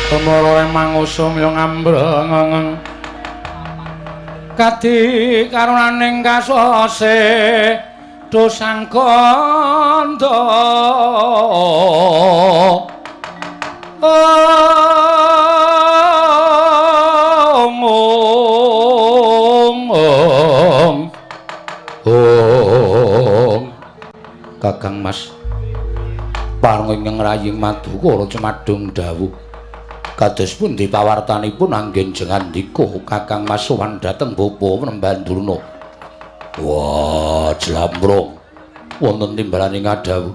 Tumoro mangusum yo ngambreng kadi karunaning kasose dosang kandha. Ong ong ong. Kakang Mas pareng ingkang raying madukara cemadung dawuh kados pundi pawartanipun anggen jengandika Kakang Mas sowan dhateng Bapa Penemban Durna. Wah, jlambrong wonten timbalane ngadhawuh.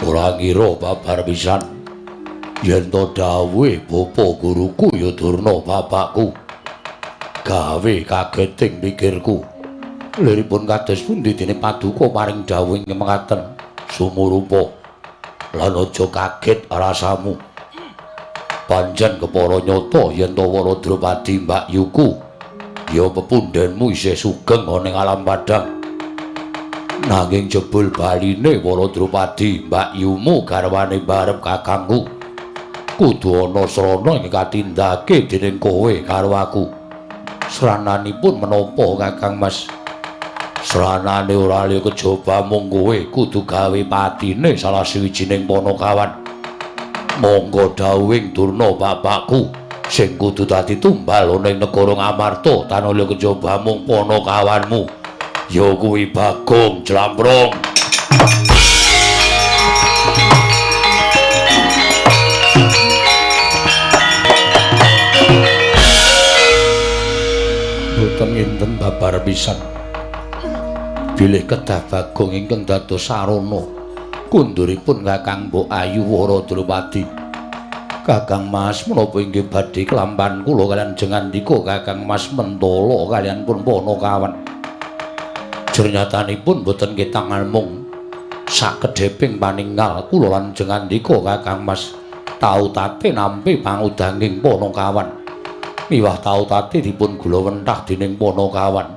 Ora ngira babar pisan yen to dawuhe bapa guruku ya Durna bapakku. Gawe kageting pikirku. Liripun kados pundi dene paduka paring dawuh ing mekaten sumurupa. Lan aja kaget rasamu. Pancen kepara nyata yen to Wara Drupadi mbakyuku ya pepundhenmu isih sugeng ana ing alam padhang. Nanging jebul baline Wara Drupadi mbakyumu garwane mbarep kakangku. Kudu ana srana ing katindake dening kowe karo aku. Srananipun menapa Kakang Mas? Sranane ora liya kejaba mung kowe kudu gawe patine salah sawijining panakawan. Monggo dawuhing Durna bapakku sing kudu dadi tumbal ana ing negara Ngamarta tanpa liya kejaba mung panakawanmu ya kuwi Bagong Jlamprong. Boten nginten babar pisan bilih kedah Bagong ingkang dados sarana kunduripun Kakang Mbok Ayu Wara Drupadi. Kakang Mas menapa inggih badhe klampan kula kaliyan jengandika Kakang Mas mentala kaliyan pun panakawan. Jernyatanipun boten ketangan mung sakedheping paningal kula lan jengandika Kakang Mas tau tate nampi pangudanging panakawan. Miwah tau tate dipun gula wentah dening panakawan.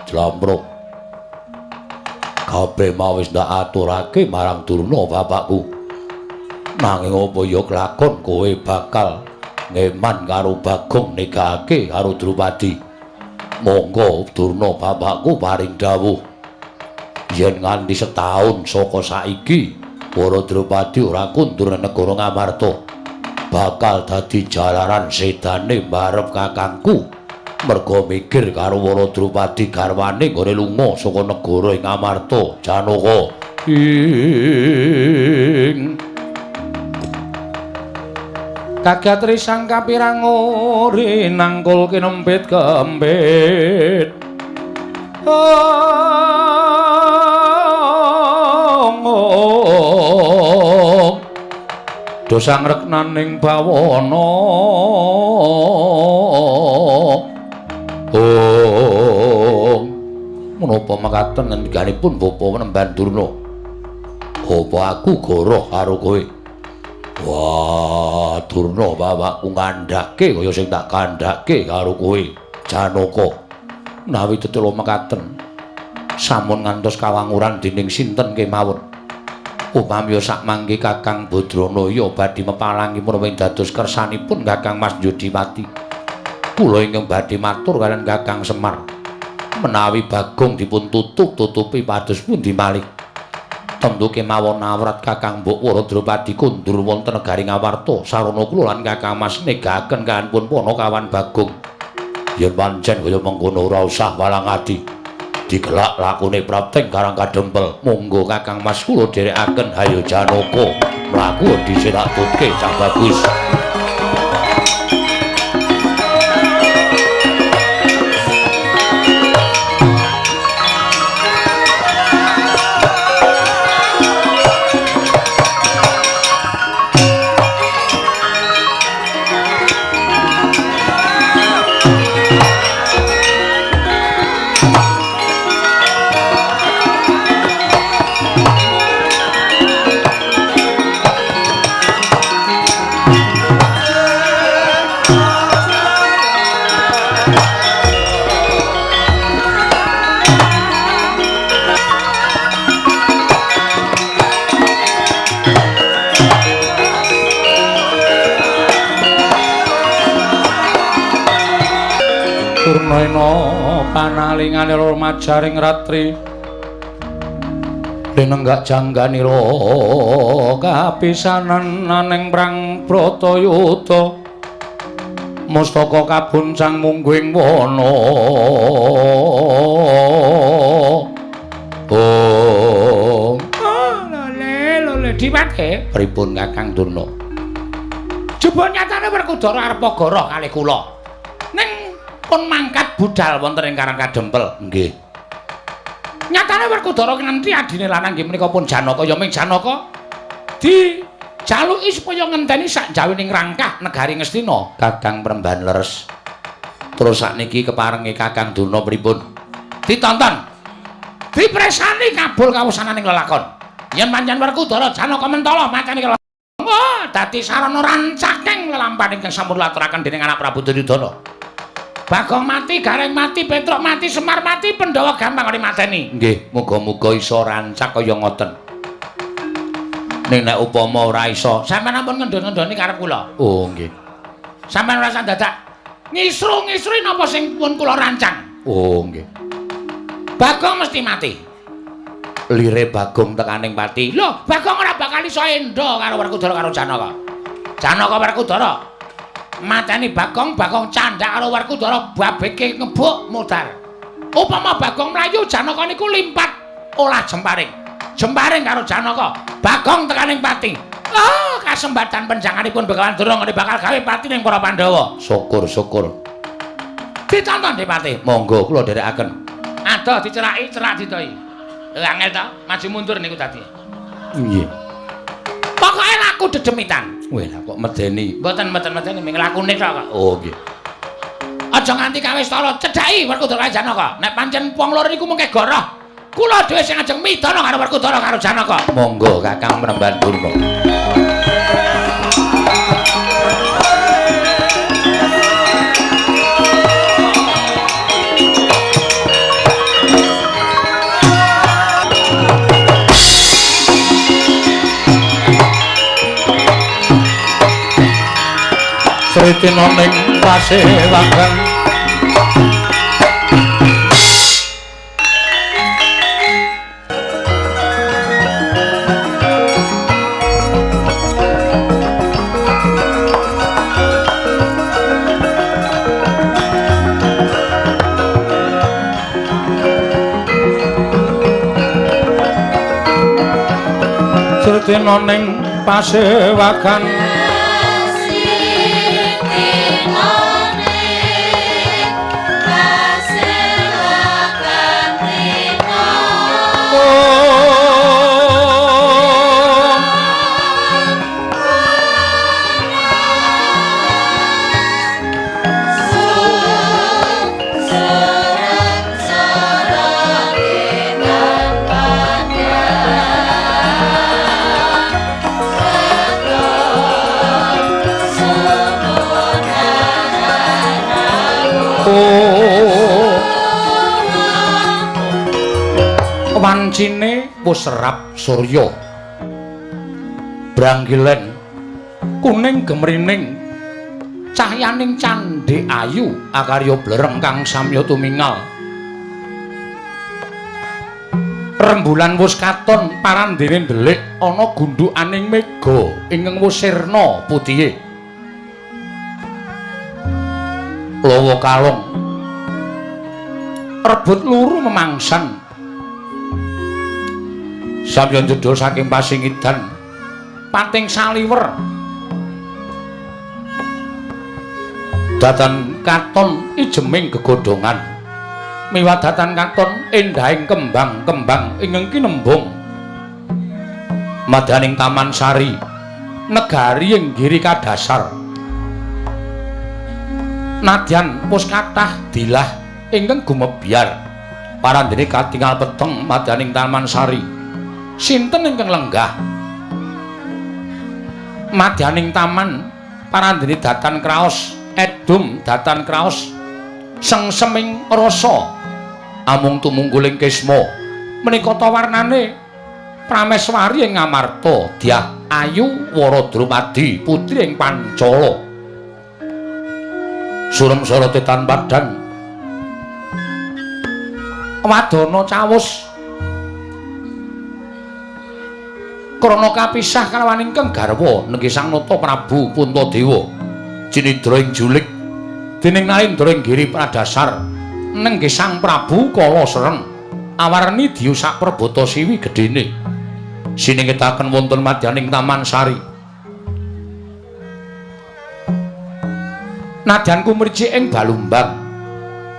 Jlamprong kabeh mau wis ndak aturake marang Durna bapakku. Nanging apa ya kelakon kowe bakal ngeman karo Bagong nikahake karo Drupadi. Monggo Durna bapakku paring dawuh yen nganti setahun saka saiki Wara Drupadi ora kundur negara Ngamarta bakal dadi jalaran sedane mbarep kakangku. Merga mikir karo Wara Drupadi garwane nggone lunga saka negara ing Amarta Janaka. Ing kagat risang kapirang uri nangkul kinempit kempit. Ong ong dosang reknaning bawana. Oh, menapa mekaten ngendikanipun Bapa Penemban Durna? Apa aku goroh karo kowe? Wah, Durna bapakku ngandhake kaya sing tak kandhake karo kowe, Janaka. Menawi tetela mekaten, sampun ngantos kawanguran dening sinten kemawon. Upami sakmangke Kakang Badranaya badhe mepalangi menawi dados kersanipun Kakang Mas Yudipati. Kula ingkang badhe matur kaliyan Kakang Semar. Menawi Bagong dipun tutup-tutupi pados pundi malih. Tentu kemawon awrat Kakang Mbok Wara Drupadi kundur wonten negari Ngawarta sarana kula lan Kakang Mas negaken kanpun panakawan Bagong. Yen pancen kaya mengkono ora usah walang ati. Digelak lakune prapteng karang kadempel. Monggo Kakang Mas kula dherekaken. Hayo Janaka, mlaku dhisik tak tutke cah bagus. Durna ena panalingane majaring ratri linenggak jangganira kapisanan aning prang Bratayuda mustaka kabuncang mungguing wana. Oh, lole lole diwake pripun Kakang Durna? Jebul nyatane Werkudara arep goroh kalih kula. Ning pun mangkat budal wonten ing Karang Kadempel. Nggih. Nyatane Werkudara nganti adine lanang nggih menika pun Janaka, ya ming Janaka dijaluki supaya ngenteni sak jawining rangkah negari Ngastina. Kakang Premban leres. Terus sakniki keparenge Kakang Durna pripun? Ditonton. Dipresani kabul kawusananing lelakon. Yen pancen Werkudara Janaka mentala macane lelakon. Wah, dadi sarana rancaking lelampahan ingkang sampun laturaken dening anak Prabu Duryudana. Bagong mati, Gareng mati, Petruk mati, Semar mati, Pandhawa gampang ora mateni. Nggih, muga-muga iso rancak kaya ngoten. Ning nek upama ora iso, sampeyan ampun ngendon-ngendoni karep kula. Oh, nggih. Sampeyan ora usah dadak ngisru-ngisrui napa sing pun kula rancang. Oh, nggih. Bagong mesti mati. Lire Bagong tekaning pati. Lho, Bagong ora bakal iso endo karo Werkudara karo Janaka. Janaka Werkudara mateni Bagong, Bagong candhak karo Werkudara babeke ngebuk mudhar. Upama Bagong mlayu, Janaka niku limpat olah jemparing. Jemparing karo Janaka, Bagong tekaning pati. Oh, kasembatan penjanganipun Begawan Durna ngene bakal gawe pati ning para Pandhawa. Syukur, syukur. Ditonton Dipati. Monggo kula dherekaken. Adoh diceraki, cerak didoi. Angel ta, maju mundur niku dadi. Nggih. Pokoke laku dedemitan. Weh, lah kok medeni. Mboten mboten medeni ming lakune tok kok. Oh, nggih. Aja nganti kawistara cedhaki Werkudara Janaka. Nek pancen wong loro niku mengke goroh, kula dhewe sing ajeng midana karo Werkudara karo Janaka. Monggo Kakang Premban Durna. Sritina ning pasewagan Sritina ning pasewagan wancine wis serap surya branggilen kuning gemrining cahyaning candhe ayu akarya blereng kang samya tumingal rembulan wis katon parandene ndelik ana gundhukaning mega ingkang wis sirna putihe lawa kalung rebut luru memangsan samya jedul saking pasingidan pating saliwer datan katon ijeming gegodhongan miwah datan katon endahing kembang-kembang ingkang kinembung madaning taman sari negari ing giri kadasar nadyan wis kathah dilah ingkang gumebyar parandene katingal peteng madaning taman sari sinten ingkang lenggah madyaning taman parandene datan kraos edum datan kraos sengseming rasa amung tumungkuling kisma menika ta warnane prameswari ing Ngamarta Dyah Ayu Wara Drupadi putri ing Pancala surem sorote tan padhang Wadana cawus krana kapisah kalawan ingkang garwa nenggi Sang Nata Prabu Puntadewa cinidra ing julik dening Narendra ing Giri Pradasar nenggi Sang Prabu Kala Sereng awarni diyu sak perbata siwi gedene siningetaken wonten madyaning Taman Sari. Nadyan kumricik ing Balumbang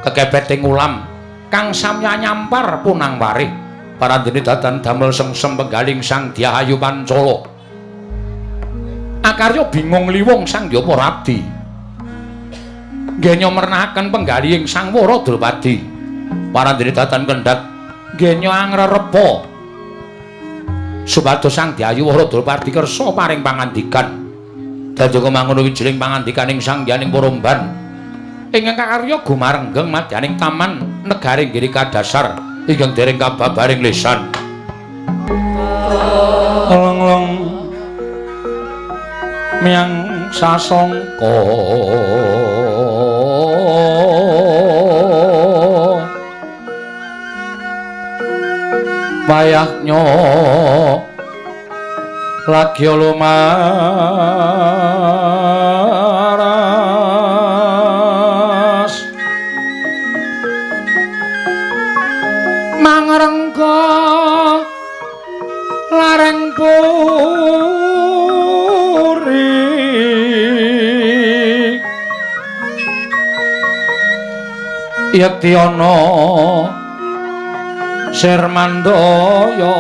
kekepet ing ulam kang samya nyampar punang warih parandene dadan damel sengsem penggaling Sang Dyah Ayu Pancala. Akarya bingung liwung Sang Hyang Parabdi nggenya mernahaken penggalihing Sang Wara Drupadi. Parandene dadan kendhat nggenya angrerepa supados Sang Dyah Ayu Wara Drupadi kersa paring pangandikan. Dadi mangono wijiling pangandikaning Sang Hyang Paromban ingkang kakarya gumarenggeng madyaning taman negaring Giri Kadasar ingkang dereng kababaring lisan. Long-long miang sasongko wayahnya lagi lumaras mangrengga lareng puri yekti ana Sirmandaya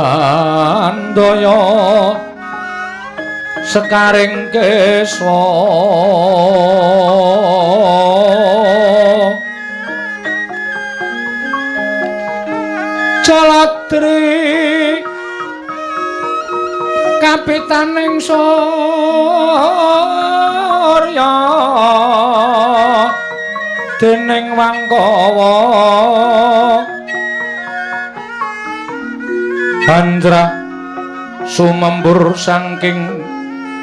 Mandaya sekaring keswa Jaladri kapitaning surya dening Wangkawa Handra sumembur saking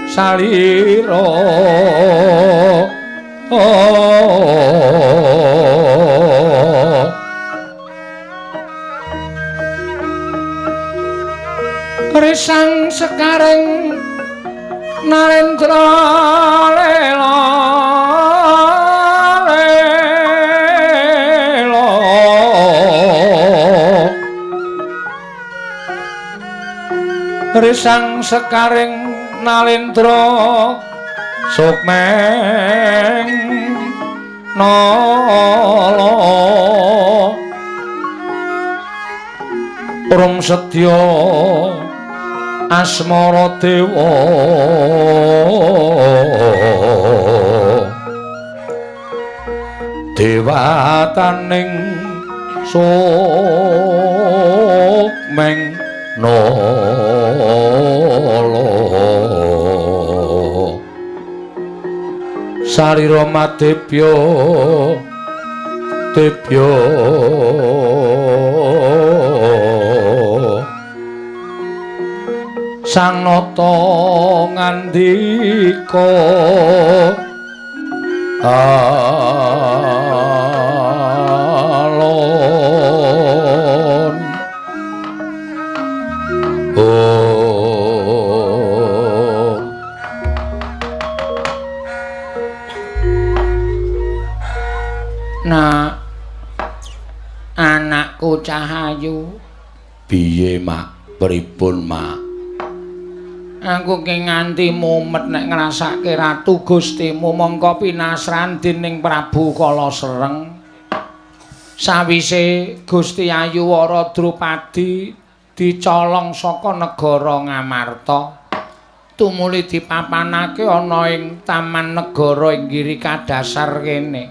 salira. Risang sekaring Narendra lela lela Risang sekaring Nalendra sukmeng nala Rum sedya asmara dewa dewataning sukmeng nala sarira madebya debya Sang Nata ngandika alon oh Nak anakku Cahayu piye mak pripun mak Aku ki nganti mumet nek ngrasake ratu Gustimu mongko pinasran dening Prabu Kala Sereng. Sawise Gusti Ayu Wara Drupadi dicolong saka negara Ngamarta, tumuli dipapanake ana ing Taman Negara ing Giri Kadasar kene.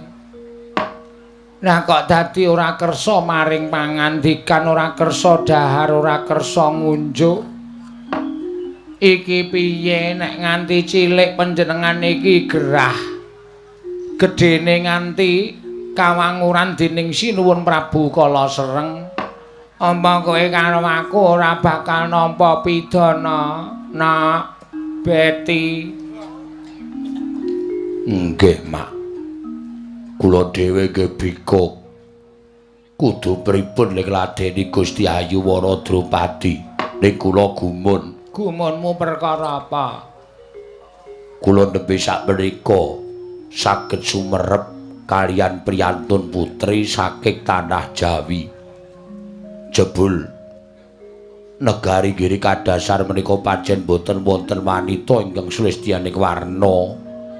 Lah kok dadi ora kersa maring pangandikan, ora kersa dahar, ora kersa ngunjuk. Iki piye nek nganti cilik panjenengan iki gerah gedene nganti kawanguran dening Sinuwun Prabu Kala Sereng. Apa kowe karo aku ora bakal nampa pidana, Nak Beti. Nggih, Mak. Kula dhewe nggih bikuk. Kudu pripun nek ngladeni Gusti Ayu Wara Drupadi? Ning kula gumun. Gumunmu perkara apa? Kula nembe sakmenika saged sumerep kaliyan priyantun putri saking tanah Jawi. Jebul negari Giri Kadasar menika pancen boten wonten wanita ingkang sulistyaning warna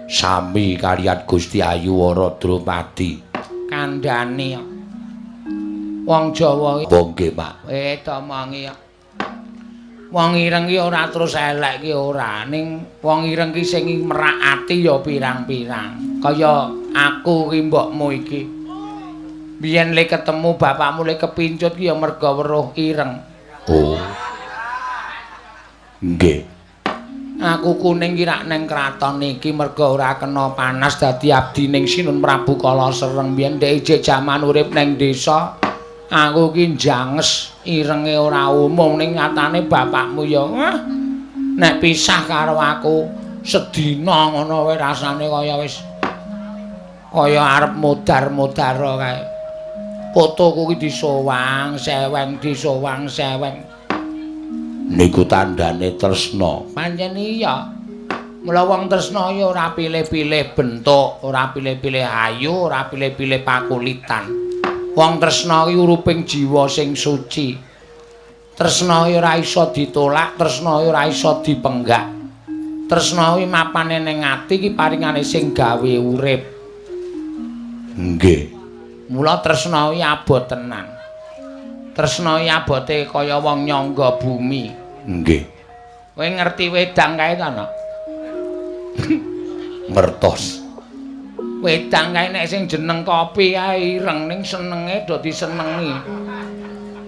sami kaliyan Gusti Ayu Wara Drupadi. Kandhane wong Jawa iki. Nggih, Mak. Domongi. Wong ireng ki ora terus elek ki ora, ning wong ireng ki sing merak ati ya pirang-pirang. Kaya aku ki mbokmu iki. Biyen le ketemu bapakmu le kepincut ki ya merga weruh ireng. Oh. Nggih. Aku kuning ki rak neng kraton iki merga ora kena panas dadi abdi ning Sinun Prabu Kala Sereng. Biyen dhek ijek jaman urip neng desa. Aku ki njanges irenge ora umum, ning nyatane bapakmu ya nek pisah karo aku sedina ngono wae rasane kaya wis kaya arep modar-modar kae. Fotoku ki disowang seweng, disowang seweng. Niku tandane tresna. Pancen iya. Mula wong tresna ya ora pilih-pilih bentuk, ora pilih-pilih ayu, ora pilih-pilih pakulitan. Wong tresna kuwi uruping jiwa sing suci. Tresna kuwi ora iso ditolak, tresna kuwi ora iso dipenggak. Tresna kuwi mapane ning ati iki paringane sing gawe urip. Nggih. Mula tresna kuwi abot tenan. Tresna kuwi abote kaya wong nyangga bumi. Nggih. Kowe ngerti wedang kae ta, Nak? Ngertos. Wedang kae nek sing jeneng kopi kae ireng, ning senenge do disenengi.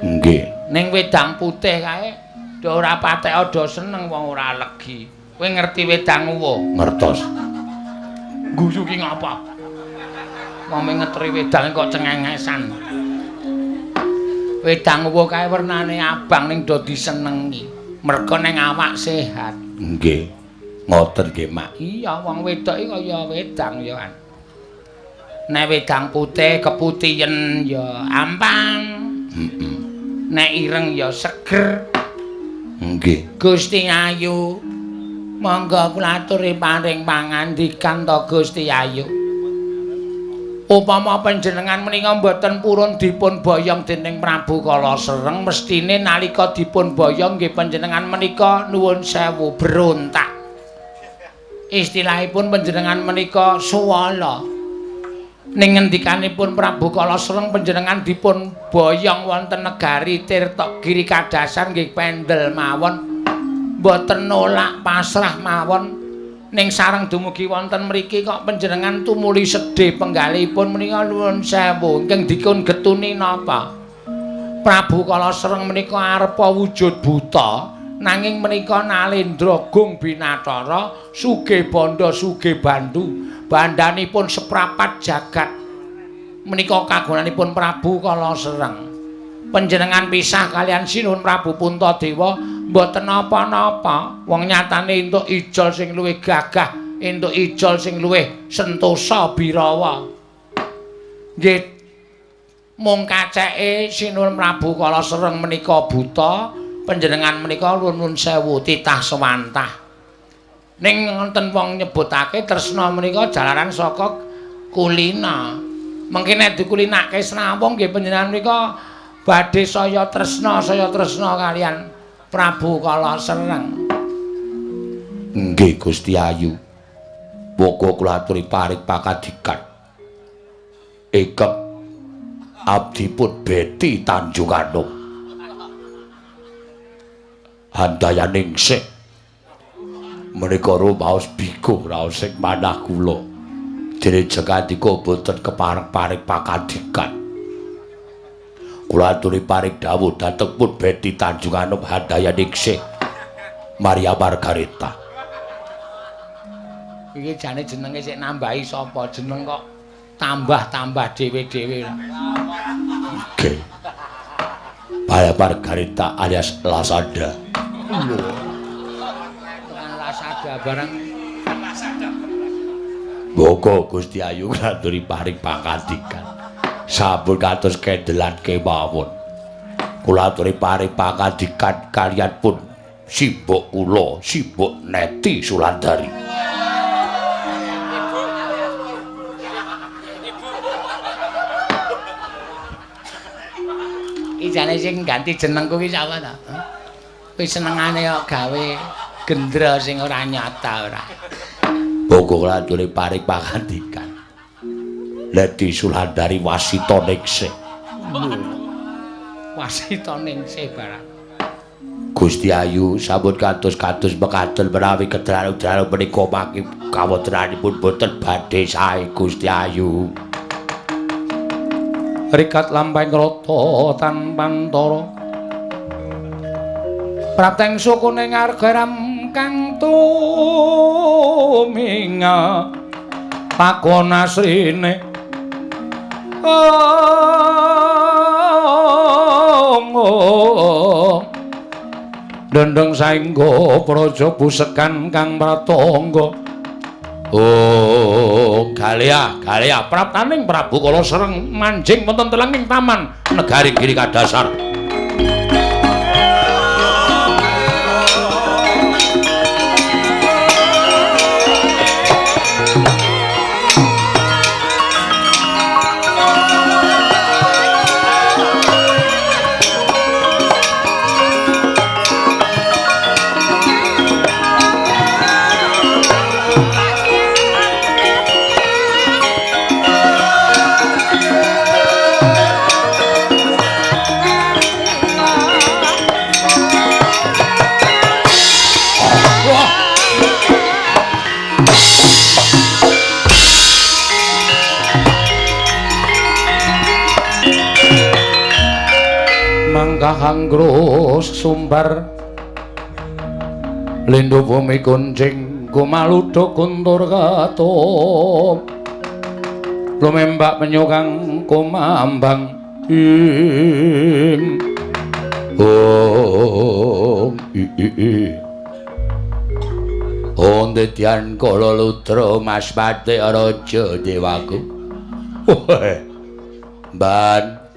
Nggih. Ning wedang putih kae do ora patek do seneng wong ora legi. Kowe ngerti wedang uwuh? Ngertos. Guyu ki ngapa? Wong ngetri wedang kok cengengesan. Wedang uwuh kae wernane abang ning do disenengi. Merga ning awak sehat. Nggih. Ngoten nggih, Mak. Iya, wong wedok iki kaya wedang ya kan. Nek wedang putih keputihen ya ampang. Heeh. Nek ireng ya seger. Nggih. Gusti Ayu, monggo kula aturi paring pangandikan to Gusti Ayu. Upama panjenengan menika mboten purun dipun boyong dening Prabu Kala Sereng, mestine nalika dipun boyong nggih panjenengan menika nuwun sewu berontak. Istilahipun panjenengan menika suwala. Ning ngendikanipun Prabu Kala Sereng panjenengan dipun boyong wonten negari Tirta Giri Kadasar nggih pendel mawon, mboten nolak pasrah mawon. Ning sareng dumugi wonten mriki kok panjenengan tumuli sedih penggalihipun menika nuwun sewu ingkang dipun getuni napa? Prabu Kala Sereng menika arepa wujud buta, nanging menika nalendra gung binathara, sugih bandha sugih bandu, bandhanipun seprapat jagat. Menika kagunanipun Prabu Kala Sereng. Panjenengan pisah kalian Sinuhun Prabu Puntadewa mboten napa-napa, wong nyatane entuk ijol sing luwih gagah, entuk ijol sing luwih sentosa birawa. Nggih mung kaceke Sinuhun Prabu Kala Sereng menika buta, panjenengan menika nuwun sewu titah sewantah. Ning wonten wong nyebutake tresna menika jalaran saka kulina. Mengki nek dikulinake srawung nggih panjenengan menika badhe saya tresna kalian Prabu Kala Sereng. Nggih Gusti Ayu. Monggo kula aturi paring pakadikan. Ingkang abdipun Beti Tanjunganom. Handayaningsih menika rumaos bikuh raos ing manah kula. Dene jekandika boten kepareng-paring pakadikan. Kula aturi paring dawuh dhateng pun Beti Tanjunganom Handayaningsih Maria Margareta. Iki jane jenenge sik nambahi sapa? Jeneng kok tambah-tambah dhewe-dhewe. Nggih. Maria Margareta alias Lasanda. Lho. barang. Monggo Gusti Ayu ngaturi paring pangandikan. Sampun kados kendelan kemawon. Kula aturi paring pangandikan kaliyan pun simbok kula, simbok Neti Sulandari. Iki jane sing ganti jenengku ki sapa ta? Kuwi senengane kok gawe gendra sing ora nyata ora. Monggo kula aturi paring pangandikan. Neti Sulandari wasita ningsih. Wasita ningsih barang. Gusti Ayu sampun kados-kados mekaten menawi kedalu-dalu menika mangke kawontenanipun boten badhe sae Gusti Ayu. Rikat lampahing rata tanpantara. Prapteng sukune ngarga ram kang tuminga pakon asrine. Dendeng saengga praja pusekan kang pratangga. Oh, Galia, Galia praptaning Prabu Kala Sreng manjing wonten telenging taman negari Giri Kadasar. Mangkahang grus sumbar lindu bumi kuncing kumaludo kuntur katup lumembak penyukang kumambang ing om i i i onde tian kala lutra Mas Pati Raja Dewaku. Mban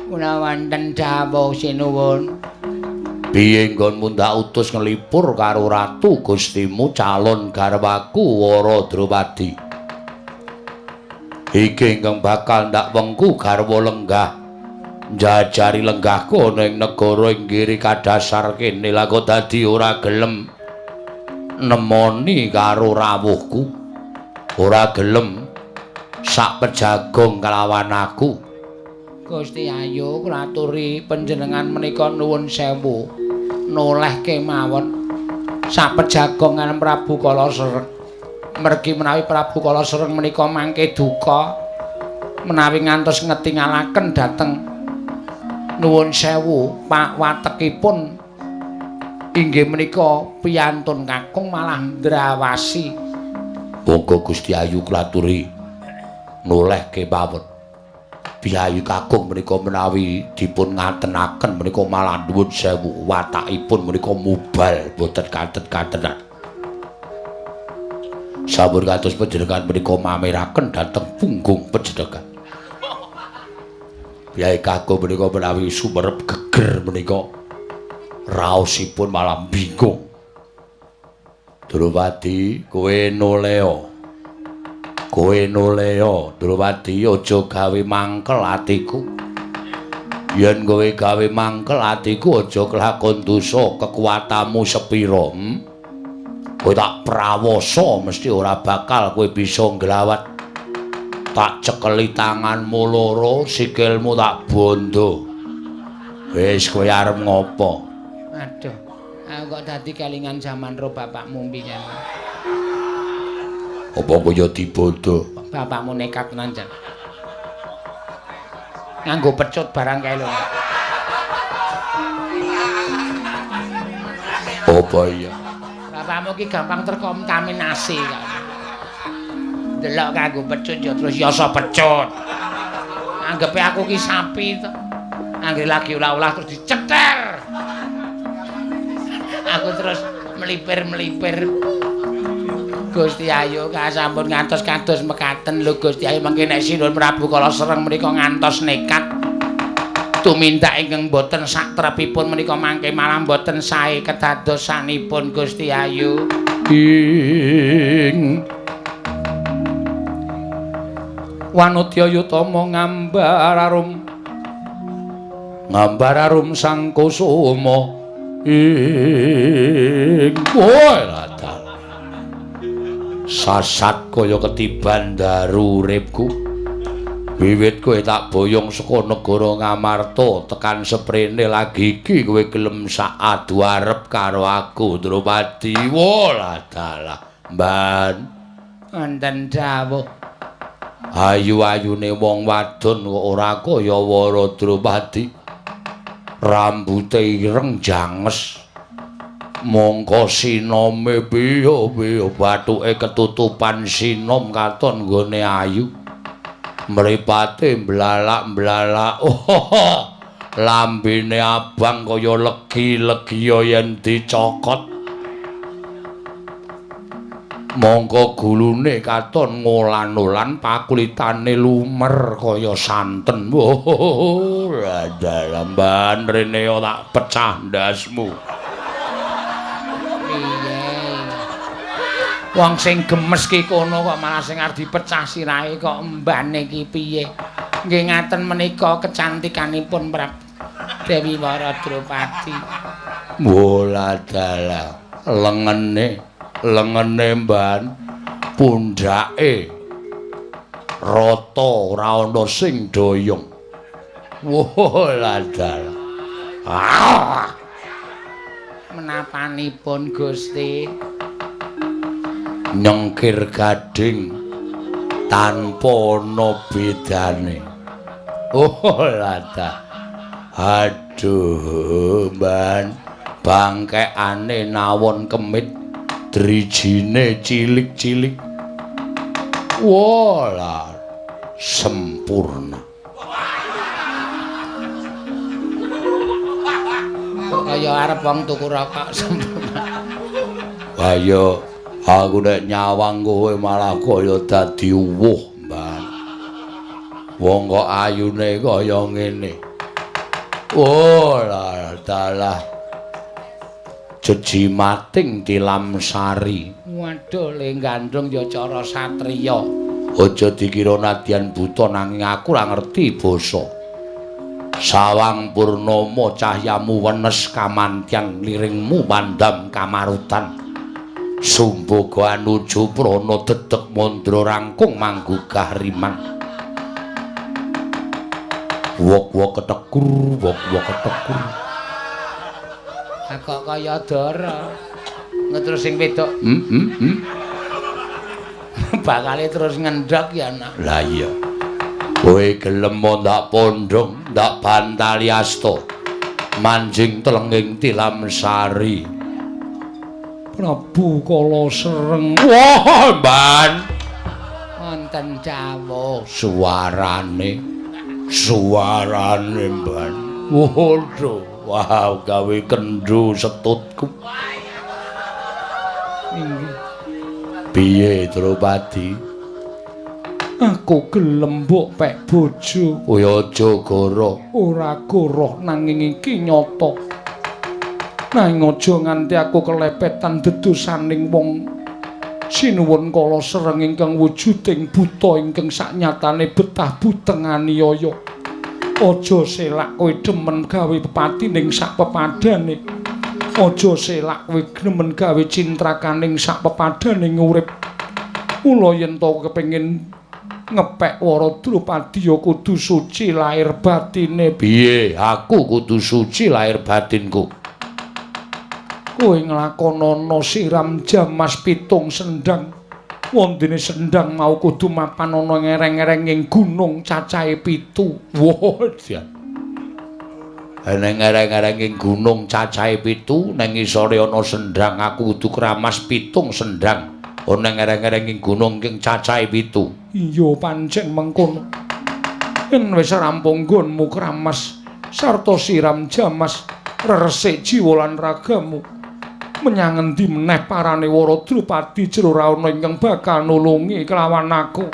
kula wonten dawuh sinuwun. Piye nggonmu ndak utus nglipur karo ratu Gustimu calon garwaku Wara Drupadi. Iki ingkang bakal ndak wengku garwa lenggah. Njajari lenggahku ana ing negara ing Giri Kadasar kene lha kok dadi ora gelem nemoni karo rawuhku. Ora gelem sak pejagong kelawan aku. Gusti Ayu kula aturi panjenengan menika nuwun sewu noleh kemawon sapejagongan Prabu Kala Sreng. Mergi menawi Prabu Kala Sreng menika mangke duka menawi ngantos ngetingalaken dhateng nuwun sewu pak watekipun inggih menika piyantun kakung malah ndrawasi. Monggo Gusti Ayu kula aturi noleh kemawon. Piyayi kakung menika menawi dipun ngatenaken menika malah nuwun sewu watakipun menika mubal boten katet-katenan. Sampun kados panjenengan menika mameraken dhateng punggung panjenengan. Piyayi kakung menika menawi sumerep geger menika raosipun malah bingung. Drupadi kowe noleo. Kowe noleo, Drupadi aja gawe mangkel atiku. Yen kowe gawe mangkel atiku aja kelakon dosa kekuatanmu sepira. Kowe tak prawasa mesti ora bakal kowe bisa nglawat. Tak cekeli tanganmu loro, sikilmu tak bondo. Wis kowe arep ngopo? Aduh, aku kok dadi kelingan jaman ro bapakmu mbiyen. Apa kaya dibodo? Bapakmu nekat tenan jan. Nganggo pecut barang kae lho. Apa iya? Bapakmu ki gampang terkontaminasi kok. Delok kanggo pecut ya terus yasa pecut. Anggepe aku ki sapi to. Anggere lagi ulah-ulah terus diceter. Aku terus melipir-melipir. Gusti Ayu kasampun ngantos kados mekaten lho Gusti Ayu mangke nek sinuwun Prabu Kala Sreng menika ngantos nekat tumindak ingkang boten satrepipun menika mangke malah boten sae kedadosanipun Gusti Ayu. Ing Wanodya Yutama ngambar arum ngambar arum sang kusuma ing sasat kaya ketiban daru uripku. Wiwit kowe tak boyong saka negara Ngamarta tekan seprene lagi iki kowe gelem sak adu arep karo aku Drupadi. Wolah dalah mban wonten dawuh. Ayu-ayune wong wadon kok ora kaya Wara Drupadi. Rambute ireng janges. Mongko sinome piye-piye bathuke ketutupan sinom katon nggone ayu. Mripate mblalak-mblalak. Oh, lambene abang kaya legi-legiya yen dicokot. Mongko gulune katon ngolan-olan, pakulitane lumer kaya santen. Oh, dalamban rene tak pecah ndasmu. Piye? Wong sing gemes ki kono kok malah sing arep dipecah sirahe kok embane ki piye? Nggih ngaten menika kecantikanipun Prabu Dewi Wara Drupadi. Wolah dalah lengene lengene mban pundhake rata ora ana sing doyong. Wolah dalah. Ah! Menapanipun Gusti nyengkir gading tanpa ana bedane. Oh lada. Aduh mban bangkekane nawon kemit drijine cilik-cilik. Wolah sempurna. Kok kaya arep wong tuku rokok sempurna. Ayo aku nek nyawang kowe malah kaya dadi uwuh, Mbak. Wong kok ayune kaya ngene. Oh, dalah. Jejimating tilamsari. Waduh, le gandrung ya cara satriya. Aja dikira nadyan buta nanging aku ora ngerti basa. Sawang purnama cahyamu wenes kamantyan liringmu mandam kamarutan. Sumboga anuju prana dedeg mandra rangkung manggugah riman. Wok-wok ketekur, wok-wok ketekur. Kok kaya dara. Terus sing wedok. Bakale terus ngendhok ya, Nak. Lah iya. Kowe gelem ndak pondhong, ndak bantali asta. Manjing telenging tilamsari. Prabu Kala Sreng. Wah, Mban. Wonten dawuh. Suarane. Suarane, Mban. Waduh, wah gawe kendho setutku. Inggih. Piye, Drupadi? Aku gelem mbok pek bojo. Kowe aja goro. Ora goroh nanging iki nyata. Nanging aja nganti aku kelepetan dedosaning wong sinuwun Kala Sreng ingkang wujuding buta ingkang saknyatane betah buteng aniaya. Aja selak kowe demen gawe pepati ning sak pepadane. Aja selak kowe demen gawe cintrakaning sak pepadane urip. Mula yen to kepengin ngepek Wara Drupadi ya kudu suci lahir batine. Piye? Aku kudu suci lahir batinku. Kowe nglakonana siram jamas pitung sendang. Wondene sendang mau kudu mapan ana ngereng-ereng ing gunung cacahe 7. Wah, jan. Ning ngereng-ereng ing gunung cacahe 7, ning ngisore ana sendang aku kudu kramas 7 sendang. Ana ngereng-ereng ing gunung ing cacahe 7. Iya pancen mengkono. Yen wis rampung nggonmu kramas sarta siram jamas reresik jiwa lan ragamu. Menyang endi meneh parane Wara Drupadi jero ora ana ingkang bakal nulungi kelawan aku.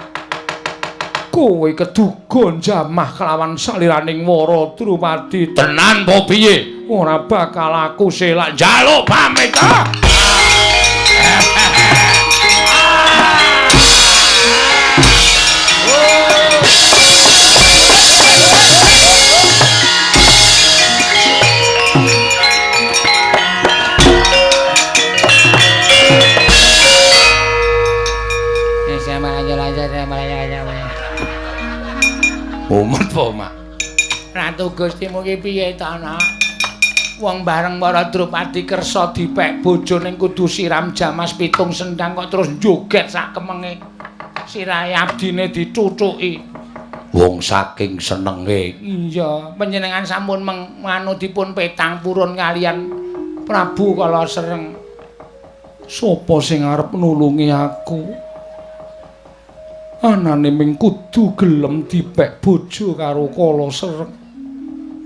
Kowe keduga njamah kelawan saliraning Wara Drupadi. Tenan apa piye? Ora bakal aku selak njaluk pamit. Umet po, Mak? Ratu Gustimu ki piye to, Nak? Wong bareng para Drupadi kersa dipek bojone kudu siram jamas pitung sendang kok terus joget sak kemenge. Sirahe abdine dicucuki. Wong saking senenge. Iya, panjenengan sampun manganu dipun petang purun kalian Prabu Kala Sreng. Sopo sing arep nulungi aku? Anane ming kudu gelem dipek bojo karo Kala Sreng.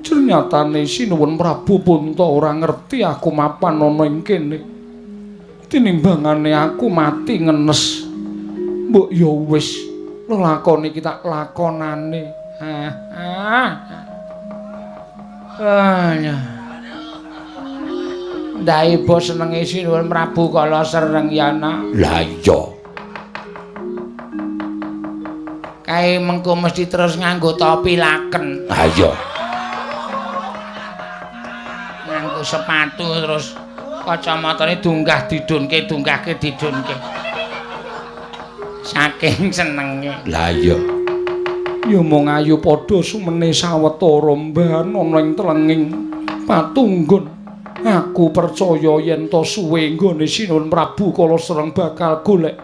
Ternyatane Sinuwun Prabu Punta ora ngerti aku mapan ana ing kene. Tinimbangane aku mati ngenes. Mbok ya wis lelakon iki tak lakonane. Ndaiba senenge Sinuwun Prabu Kala Sreng ya, Nak. Lah iya. Kae mengko mesti terus nganggo topi laken. Ha iya. Nganggo sepatu terus kacamatane dunggah didunke, dunggahke didunke. Saking senenge. Lah iya. Ya mung ayu padha sumene sawetara mban ana ing telenging patunggun. Aku percaya yen to suwe nggone Sinuwun Prabu Kala Sreng bakal golek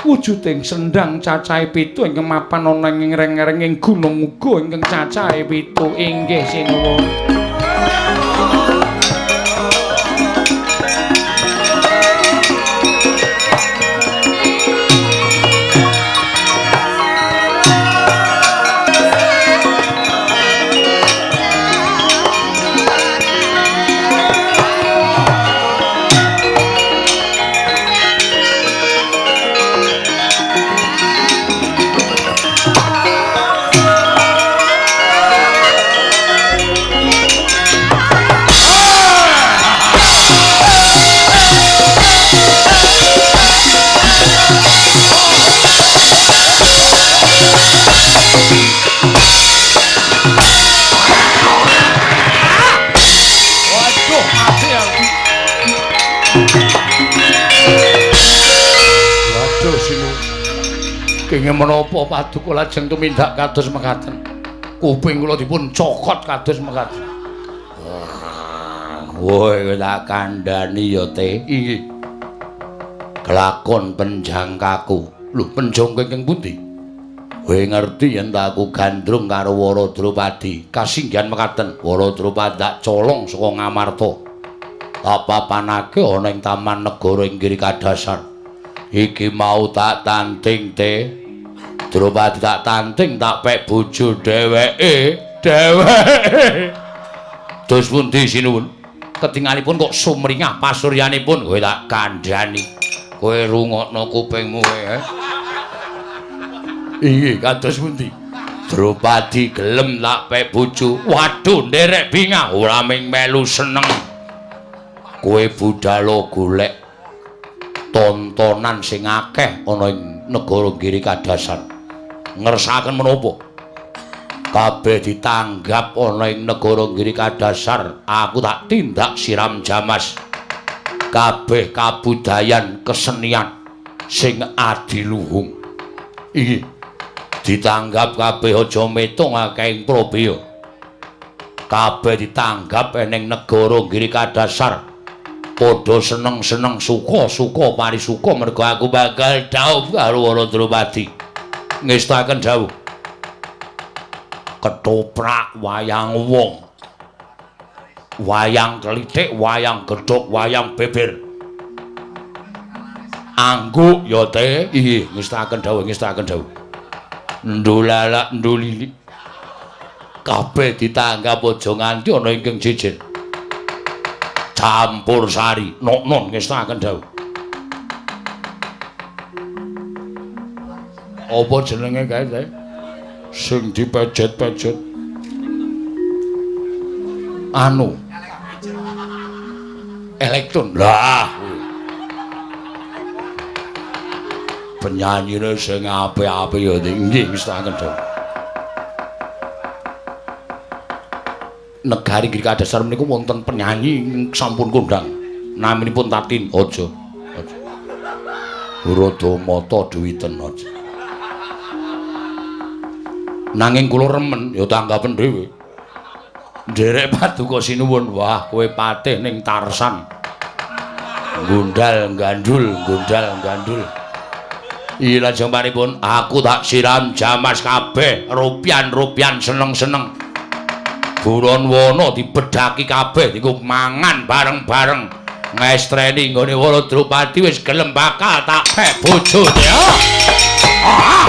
wujuding sendang cacahe 7 ingkang mapan ana ing reng-renging gunung uga ingkang cacahe 7. Inggih sinuwun. Kenging menapa paduka lajeng tumindak kados mekaten. Kuping kula dipun cokot kados mekaten. Woi, tak kandhani ya, Teh. Inggih. Kelakon penjangkaku. Lho, penjangka ingkang pundi? Kowe ngerti yen ta aku gandrung karo Wara Drupadi. Kasinggihan mekaten, Wara Drupadi tak colong saka Ngamarta. Tak papanake ana ing Taman Negara ing Giri Kadasar. Iki mau tak tanting, Teh. Drupadi tak tanting, tak pek bojo dheweke. Dheweke. Terus pundi sinuwun? Ketingalipun kok sumringah pasuryanipun, kowe tak kandhani. Kowe rungokno kupingmu kowe. Inggih, kados pundi? Drupadi gelem tak pek bojo. Waduh, nderek bingah ora ming melu seneng. Kowe budhalo golek tontonan sing akeh ana ing negara Giri Kadasar. Ngersakaken menapa? Kabeh ditanggap ana ing negara Giri Kadasar, aku tak tindak siram jamas. Kabeh kabudayan kesenian sing adiluhung. Iki ditanggap kabeh aja metung akeh ing probya. Kabeh ditanggap ning negara Giri Kadasar. Padha seneng-seneng suka-suka parisuka mergo aku bakal dhaup karo Wara Drupadi. Ngestakaken dhawuh. Ketoprak wayang wong. Wayang klithik, wayang gedhog, wayang beber. Angguk ya, Teh. Inggih, ngestakaken dhawuh, ngestakaken dhawuh. Ndulalak ndulili. Kabeh ditanggap aja nganti ana ingkang jejer. Campur sari. Nok-non ngestakaken dawuh. Apa jenenge kae, Teh? Sing dipejet-pejet. Anu. Elektron. Lah, penyanyine sing apik-apik ya nggih ngestakaken dawuh. Negari Giri Kadasar menika wonten penyanyi sampun kondang. Naminipun Tatin. Aja. Aja. Rada mata duwiten aja. Nanging kula remen ya tanggapen dhewe. Nderek paduka sinuwun, wah kowe patih ning Tarsan. Gondal gandul, gondal gandul. Iya lajeng paripun aku tak siram jamas kabeh, rupian-rupian seneng-seneng. Buron wana dibedhaki kabeh dienggo mangan bareng-bareng. Ngestreni nggone Wara Drupadi wis gelem bakal tak pek bojone. Ah.